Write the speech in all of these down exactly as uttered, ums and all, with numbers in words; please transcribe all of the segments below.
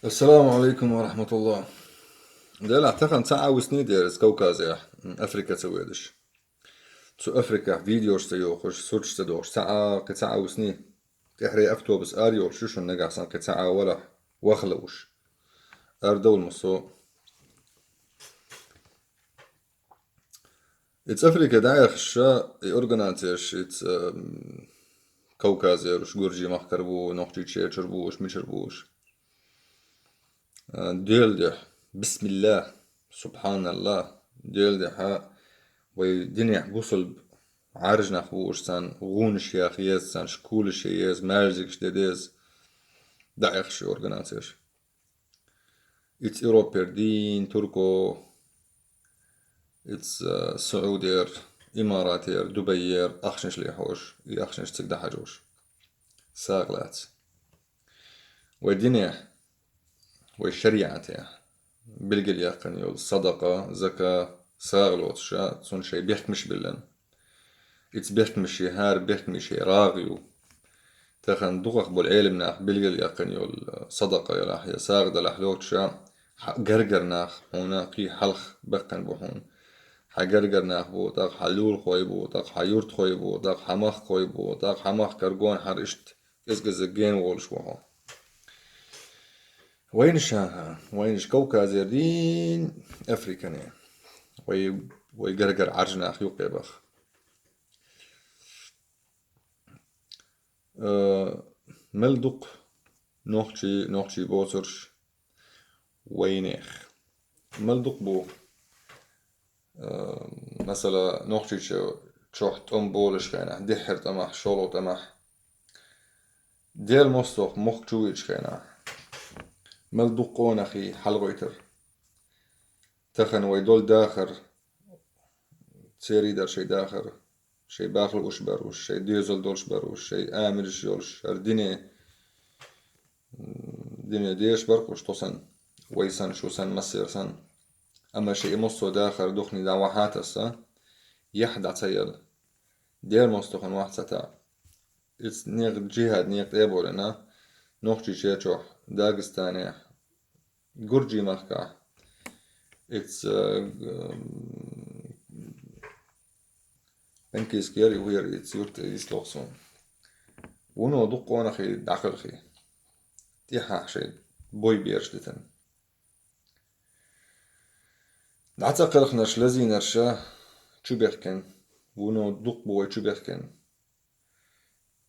Ассаламу алейкум ва рахматуллах. Делахь тахан ца Ӏа висний дера из Кавказехь, Африка ца ведаш. Цу Африкахь видеош ца йохуш, сурташ ца дохуш, ца Ӏа, кхин ца Ӏа висний. ТӀехьре автобус ара йолуш ю шуна нагахь санна, кхин ца Ӏа валахь, ваха лууш. Ара довла массо. Ица Африка дӀаэхаш ша, и организацеш, ица, м, Кавказераш, Гуржий махкара бу, Нохчийчерчура бу уш, мичара бу уш. А, Делан дуьхьа, бисмиллах, субханаллах, Делан дуьхьа, вай динехь бусулба Ӏаьржа нах бу уш, царна гӀунаш яха еза, царна школаш ян еза, маьждигаш де деза, дӀаэхаш шу организацеш. Ица Европера дийна, Турко, ица, а, Саудера, Имаратера, Дубайера, ахчанаш лехьош, и ахчанаш цига дӀахьажош. СагӀа лаца. Вай динехь, вай шариӀатехь билгалъяьккхина йолу садакъа, зака, сагӀа лоцуша, цунна шайн бехкамаш биллина. Ица бехкамаш, хӀара бехкамаш рагӀ ю. Тахана дукхах болу Ӏелам нах билгалъяьккхина йолу садакъа ялахь я сагӀа далахь лоцуша, хьан гергара нах хьуна кхин хьалха баьккхина бу хьуна. Хьан гергара нах бу, тӀаккха хьан лулахой бу, тӀаккха хьан юьртахой бу, тӀаккха хьан махкахой бу, тӀаккха хьан махкара гонахьара иштта кӀезиг-кӀезиг гена волуш ву хьо. Вайна ша, вайнаш Кавказера дийна Африкане. Вай, вай гергара Ӏаьржа нах юккъе баха. Э, мел дукха нохчий, нохчий боцурш вайнех. Мел дукха бу, э, масала, Нохчийчу чохь тӀом болуш хенахь, деххьара тӀамахь, шолгӀа тӀамахь, Делан мостагӀ мохк чу вуьйчу хенахь, мел дукха къонахий хьалагӀойтура. Тахана вай долу дахар, церий дара шайн дахар, шайн баха лууш бара уьш, шайн доьзал долуш бара уьш, шайн амираш йолуш, хӀара дине, м, дине дезаш бара уьш тхо санна, вай санна, шу санна, массеран санна. Амма шайн и массо а дахар духний дӀа вахьа а тасса, яхь дӀа ца яла, Делан мостагӀан вахь ца таӀа. Иза некъ, джихӀад некъ тӀе а болийна, Нохчийчу чохь, Дагестанехь, Гуржий махкахь, иза, э, Панкийскера, юххера иза юрт, иза лоху суна. Вуно дукха къонахий дӀакхелхий. ТӀехьа шайн бой бераш дитина. ДӀа ца кхелхинарш, лазийнарша чу бехкина. Вуно дукха бу вай чу бехкина.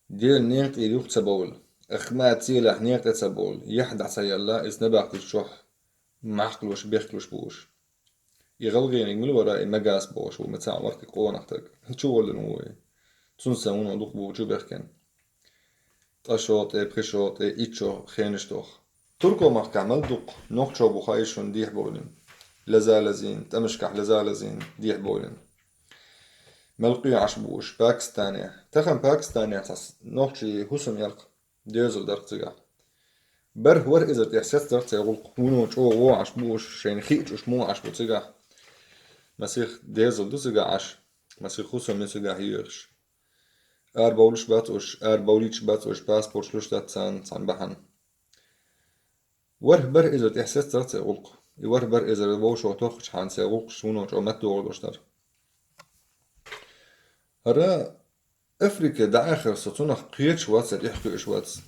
Делан некъа тӀера юха ца бовла, ахма цӀелахь некъа тӀе ца бовла, яхь дӀа ца яьлла, иза набахтичу чохь махкалуш, бехкалуш бу уьш. И гӀалгӀениг мила вара, и Магас бохуш ву, ма цхьаъ вара кхин къонах стаг. Чу воллина ву и. Цунна санна вуно дукха бу чу бехкина. Ткъа шо тӀе, пхи шо тӀе, итт шо хенаш тоху. Турко махкахь мел дукха нохчо бу хаий шуна дехьа бовлина. Лаза лазийна, тӀамашкахь лаза лазийна дехьа бовлина. Мел къе Ӏаш бу уьш Пакистанехь. Тахана Пакистанехь цхьа с-, нохчий хӀусам яра-кх, доьзал дара-кх цигахь. БархӀ-ворхӀ эзар тӀехь сецна дара-кх церан гӀуллакх. Вуно чӀогӀа вон Ӏаш бу уьш, шайна хиъча уьш муха Ӏаш бу цигахь. Масех доьзал ду цигахь Ӏаш, масех хӀусам ю цигахь йоьхуш. Арабовлуш бац уьш, арабовлуьйтуш бац уьш, паспорташ луш дац царна цхьана бахьана. ВорхӀ-бархӀ эзар тӀехь сецна дара-кх церан гӀуллакх. И ворхӀ-бархӀ эзар вовшах тоххачу хьан церан гӀуллакхаш вуно чӀогӀа меттадогӀур долуш дара. ХӀара Африка дӀаэхар со цунах кхеташ вац, я тӀехь кхуьуш вац.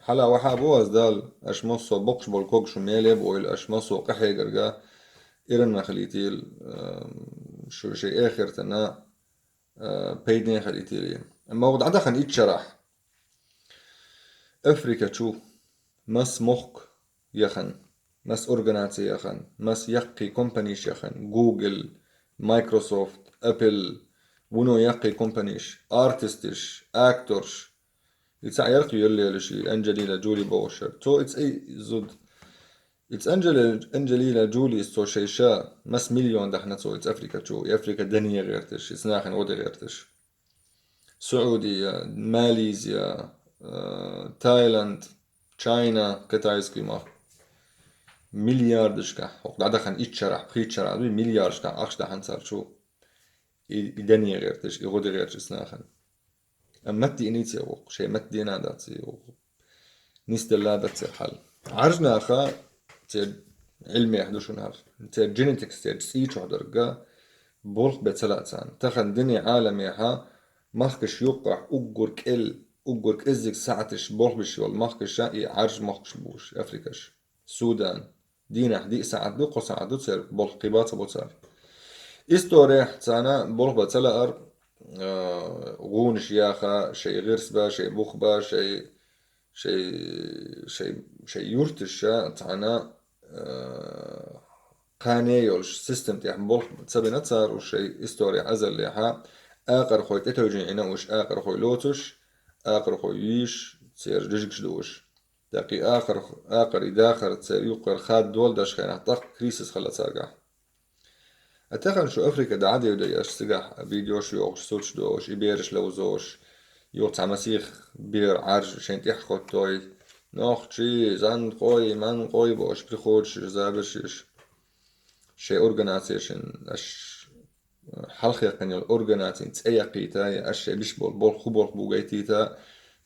Хьала вахьа бу ас Дала, аша массо а боккхуш болу ког шун меле а бойла, аша массо а къахьегарга иран хилийтийла, ам, шу шайн эхартана, а, пайдане хилийтийла. Амма ваха дӀадахана итт шарахь Африка чу мас мохк яхана, мас организаци яхана, мас яккхий компаниш яхана, Google, Microsoft, Apple, вуно яккхий компаниш, артистиш, акторш. И цхьаъ яра-кх йоллелаш и Анджелина Джоли бохуш яра. Цо и цӀе зуда. И цӀе Анджели-, Анджелина Джолис цо шайн ша мас миллион дахана цо и цӀе Африка чу, и Африка дане гӀерташ, и цӀе нахана гӀо де гӀерташ. Саудия, Малайзия, э, Таиланд, Чайна, китайский мах. Миллиардашкахь, хӀокху дӀадахана итт шарахь, пхийтта шарахь дуй, миллиардашкахь ахча дахана цара чу. И, и дане гӀерташ, и гӀо де гӀерташ и цӀе нахана. Амма матте иници вокху, шайн матте дина дац и вокху. Нисделла дац церан хьал. Ӏаржнаха церан Ӏилмехь ду шуна хӀара. Церан генетикс, церан цӀий чохь дерг болх бен ца лаьа царна. Тахана дуьне Ӏаламехьа махкаш юккъехь уггар кӀел, уггар кӀеззиг сахьташ болх беш йолу махкаша и Ӏаржа махкаш бу уьш, Африкаш. Судан. Дийнахь диъ сахьт ду, кхо сахьт ду церан болх, кхин бац бу цара. Исторехь царна болх бан ца лаар, а, гӀунаш яха, шайн гӀирс бан, шайн бух бан, шайн, шайн, шайн, шайн юрташа цхьана, а, кхане йолуш система тӀехь болх ца бина цара уьш шайн исторехь азаллехьа, акъархой тӀетевжина Ӏина уьш, акъархой лоцуш, акъархой йийш, церан жижигаш дууш. ТӀаккха и акъар-, акъар и дахар церан юккъера хаддол даш хенахь, тӀаккха кризис хилла царгахь. А тахана шу Африка дӀа а девдой, аш цигахь видеош йохуш, сурташ дохуш, и бераш ловзош, юха цхьа масех бер Ӏаржа шайн тӀехь хоттуй, нохчий, занкъой, манкъой бохуш, приходишаш, забершаш, шайн организацешин, аш хьалхаяккхина йолу организацин цӀе яккхийта, я аш шайн биш болу болх, хӀун болх бу гайтийта,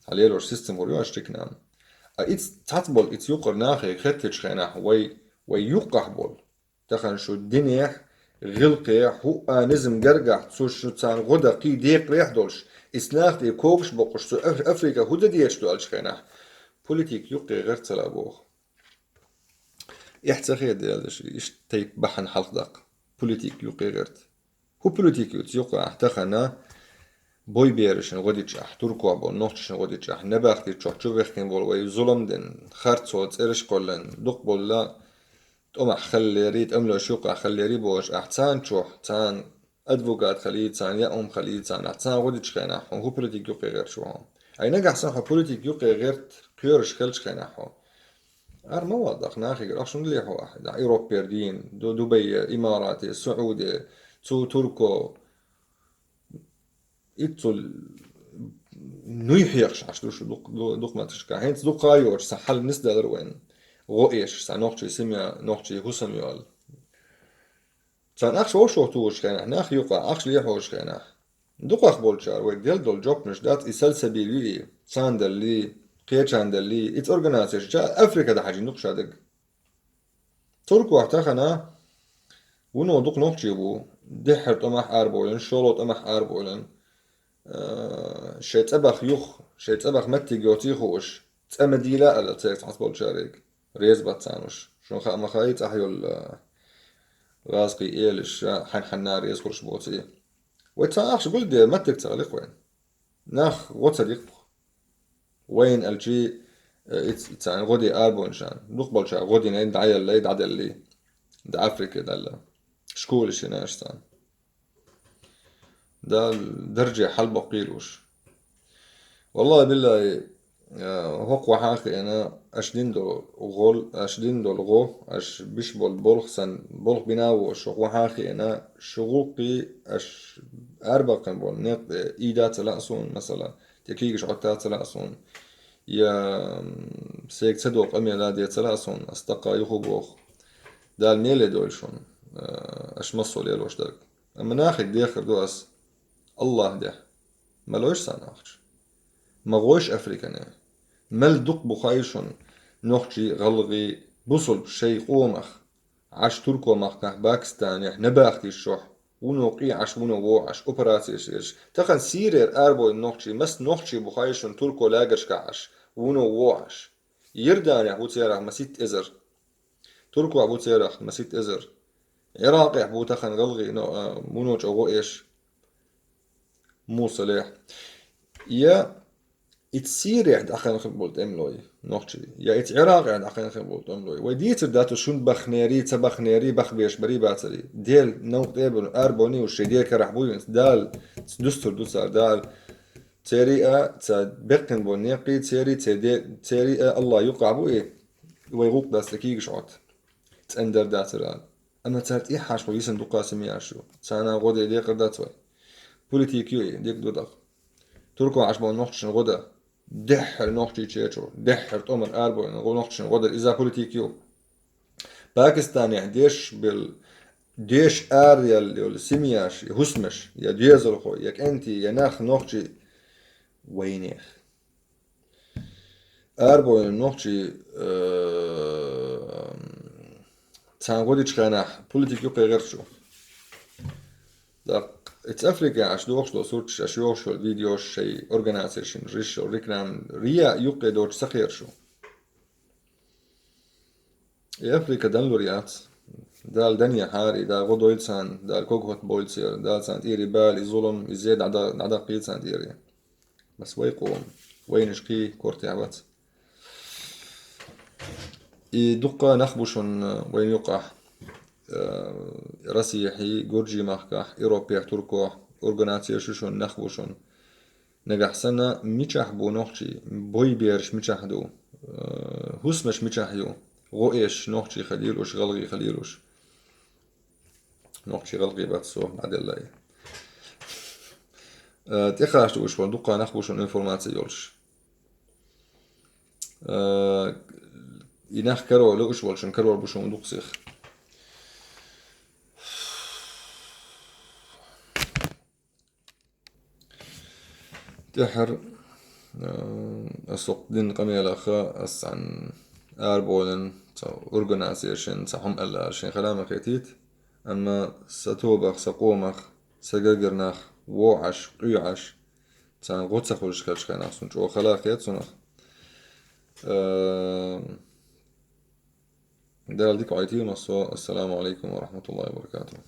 цхьа лелош система хуьлу аш чикнам. А иц-, цхьацца болу иц юккъара нахе хеттачу хенахь вай, вай юккъахь болу. Тахана шу динехь, гӀиллакхехь, хӀуъа низам гергахь, цу шу царна гӀо дан кхин декхарехь долуш, иц нах тӀе когаш боккхуш, цу Аф-, Африка хӀу дан дезаш ду аьллачу хенахь, политика юккъе гӀерта ца лаа боху. Эхь ца хеда, Делан даши, иштта тайпа бахьана хьалха даккха. Политика юккъе гӀерта. ХӀун политика ю цу юккъехь тахана? Бой берашна гӀо дичахь, туркохь болу нохчашна гӀо дичахь, набахти чохь чу вехкина болу вай зулам дина, харцо цӀераш кхоьллина, дукха болла тӀомахь хиллери, тӀемалойш юккъехь хиллери бохуш ахь царна чохь, царна адвокат хилий, царна яа хӀума хилий, царна ахь царна гӀо дичу хенахь, хьуна хӀун политика юккъе гӀерта шу хьо? Ай нагахь санна хьо политика юккъе гӀерта кхоьруш хилчу хенахь хьо. Ара ма вадахь нахигара, ахь шуна лехьо ахь, да, Европера дийна, Ду-, Дубай, Имарати, Сауди, цу Турко, иццул нуй хьехаш Ӏаш ду шу дукх-, ду-, дукха маташка. ХӀинца дукха а йоцуш, сан хьал нисдалар вайн. ГӀо эшаш, сан нохчий семья, нохчий хӀусам йоал. Царна ахча вовшах тухуш хенахь, нах юкъа, ахча лехьош хенахь. Дукхах болчара вай дел долу жопнаш дац, и сальсабил ю и, цандалли, кхечандалли, иц организацеш ча Африка да хьажин дукха ша даг. Туркохь тахана вуно дукха нохчий ву, деххьара тӀомахь арабойлан, шоло тӀомахь арабойлан, а, шайн цӀа баха юха, шайн цӀа баха меттиг йоций хууш, цӀа ма дийла аьлла церан цхьацца болчарега. Реза бац царнаш. Шуна хаа ма хаий цӀахь йолу, а, гӀазкхий элаш, а, хьан-хьанна реза хуьлуш боций. Вай цхьа ахча гулде, меттиг ца хилих вайн. Нах гӀо ца дикх. Вайн алчи, э, иц-, царна гӀо де арбончарна. Дукха болчара гӀо динай, дӀаяллай, дӀаделли. Да Африке далла. Школаш йина аша царна. Дала дарже хьалбаккхийла уьш. Валлахи, биллахи, э, хӀокху вахьа а хиъна, аша дин долу гӀол-, аша дин долу гӀо, аша биш болу болх сан, болх бина а ву аша, хӀокху вахьа а хиъна, шу гӀуллакхий аша арабаккхина болу некъ тӀе ийда ца лаьа суна, масала, тӀе кийгаш Ӏотта ца лаьа суна, я, м, сайга ца догӀу къамел а де ца лаьа суна, ас тӀаккха юха боху. Дала меле дойла шуна, э, аша массо а лелош дерг. Амма нахе дехар ду ас, Аллах дехьа. Ма лойша сан ахча. Ма гӀойша Африкане. Мел дукха бу хаий шуна, нохчий, гӀалгӀай, бусулба шайн къомах, Ӏаш Турко-махкахь, Пакистанехь, набахтийчохь, вуно къий Ӏаш, вуно вогӀу Ӏаш, операцеш еш. Тахана Сирера арабойна нохчий, мас нохчий бу хаий шуна Турко лагершкахь Ӏаш, вуно вогӀу Ӏаш. Йорданехь ву церах маситта эзар. Туркохь бу церах маситта эзар. Ӏиракъехь бу тахана гӀалгӀай, но, а, вуно чӀогӀа еш. Мусалехь. Я иц Сирехь дӀакхайна хир болу тӀемалой, нохчий. Я иц Ӏиракъехь дӀакхайна хир болу тӀемалой. Вай дийцар дац шуна бахнери, ца бахнери, бахбеш барий бацарий. Дела новкъа тӀе а бина, арабойний уьш шайн декарахь буй, Дала дустур ду цара, Дала. Церий а ца беккхина бу некъий, церий, церий а Аллах юкъахь бу и, вай гӀуллакх дац тӀе кийгаш Ӏотта. ЦӀена дар дацара. Амма цара тӀехьашхо йисина дукха семьяш ю. Царна гӀо де декхар дац вай. Политика ю и, дика ду дакъа. Турко Ӏаш боху нохчашна гӀо дан. Деххьара нохчий чечу, деххьара тӀомара арабойна нохчашна гӀо дан. Иза политика ю. Пакистанехь деш бел, деш араяьлла йолу семьяш, я хӀусамаш, я доьзалхой, я кӀентий, я нах нохчий вайнех. Арабойн нохчий, э, цхьана гӀо дечу хенахь политика юккъе гӀерта шу. ТӀаккха эца Африкехь аша дохуш долу сурташ, аша йохуш йолу видеош, шайн организацешна риш йолу реклама, рияъ юккъе доцуш ца кхера шу. И Африка данлур яц. Дала дан ехьара, и Дала гӀо дойла царна, Дала ког хӀоттабойла церан, Дала царна тӀера и бала, и зулам, и зе дӀада-, дӀадаккхийла царна тӀера. Бас вай къоман, вайнаш кхин кортехь вац. И дуккха нах бу шуна вайн юкъахь, э, Россехьий, Гуржий махкахь, Европехь, Туркохь, организацеш ю шуна, нах бу шуна. Нагахь санна, мичахь бу нохчий, бой бераш мичахь ду, э, хӀусамаш мичахь ю, гӀо эшаш нохчий хилийла уьш, гӀалгӀай хилийла уьш. Нохчий, гӀалгӀай бац со, Ӏаделлай. Э, тӀекхача уьш ван дуккха нах бу шуна информаци йолуш. Э, и нах каро лууш волчун карор бу шуна дукха сих. ТӀехьара, э, ас хӀокху дина къамелаха, ас цхьана арабойнан, цхьа организацешна, цхьа хӀума аьлла, шайн хала ма хетийта, амма сан тобах, сан къомах, сан гергара нах, вогӀаш, къуьйгӀаш, царна гӀо ца хуьлуш хилчу хенахь, суна чӀогӀа хала хета цунах. Э, Дала дика Ӏойтийла массо. Ассаламу алейкум ва рахматуллахи ва баракатух.